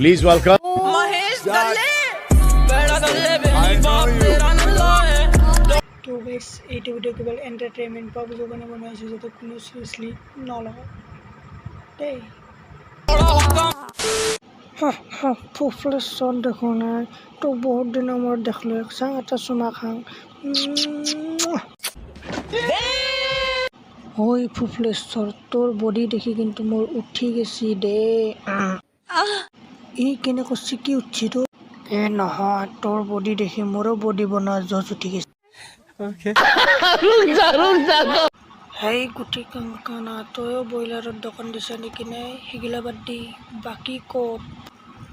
Please welcome. Mahesh Dalle बेड़ा दल्ले बिल्ली बाप तेरा नल्ला है। তো গাইছ, এইটো ভিডিঅ' কেৱল এণ্টাৰটেইনমেণ্ট পাৰ্পাছৰ কাৰণে বনোৱা হৈছে, যাতে কোনো চিৰিয়াছলি নলয় দেই। ফুফলেশ্বত দেখোন নাই তোক, বহুত দিনৰ মূৰত দেখিলোঁ। চাং এটা চুমা খাং। ঐ ফুফলেশ্বৰ, তোৰ বডি দেখি কিন্তু মোৰ উঠি গেছি দে। ই কেনেকৈ চিকি উঠছি তোৰ? এ নহয়, তোৰ বডি দেখি মোৰো বডি বনোৱা জজ উঠি গৈছে। হেই গুটি কংকনা, তয়ো ব্ৰইলাৰৰ দোকান দিছ নেকি? নে সেইগিলা বাদ দি বাকী ক'ত,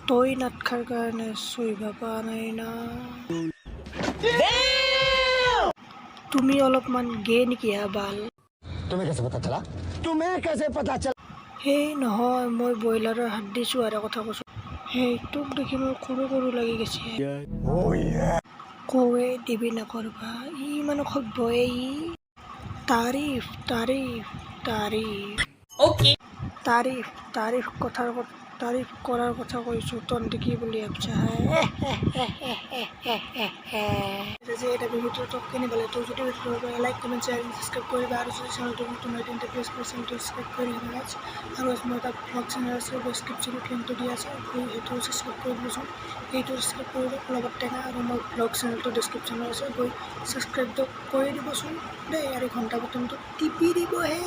তই নাথকাৰ কাৰণে চুইবা পোৱা নাই না? তুমি অলপমান গে নেকি হা বাল? तुम्हें कैसे पता चला? तुम्हें कैसे पता चला? সেই নহয়, মই ব্ৰইলাৰৰ হাড্ডি চোৱাৰে কথা কৈছোঁ। সেই তোক দেখি মোৰ সৰু সৰু লাগি গৈছে। কৱে দিবি নকৰবা, ই মানে সভ্যয়ে ই। তাৰিফ তাৰিফ তাৰিফ। ओके। তাৰিফ তাৰিফ কথাৰ তাৰিফ কৰাৰ কথা কৈছোঁ, তহঁতে কি বুলি ভাবছা? যে এটা ভিডিঅ' তোক কেনে পালে? তোক যদি ভিডিঅ'টো লাইক, কমেণ্ট, শ্বেয়াৰ, ছাবস্ক্ৰাইব কৰিবা আৰু যদি চেনেলটো নতুন হয়, তেন্তে প্লিজ প্লিজ চেনেলটো ছাবস্ক্ৰাইব কৰি দিবা। আৰু মোৰ এটা ভ্লগ চেনেল আছে, ডেছক্ৰিপশ্যনত লিংকটো দিয়া আছে, গৈ সেইটো ছাবস্ক্ৰাইব কৰি দিবচোন। সেইটো ছাবস্ক্ৰাইব কৰি দিয়ক লগত টেঙা আৰু মোৰ ভ্লগ চেনেলটো ডেছক্ৰিপশ্যনত আছে, গৈ ছাবস্ক্ৰাইবটো কৰি দিবচোন দেই আৰু ঘণ্টা বটনটো টিপি দিবহে।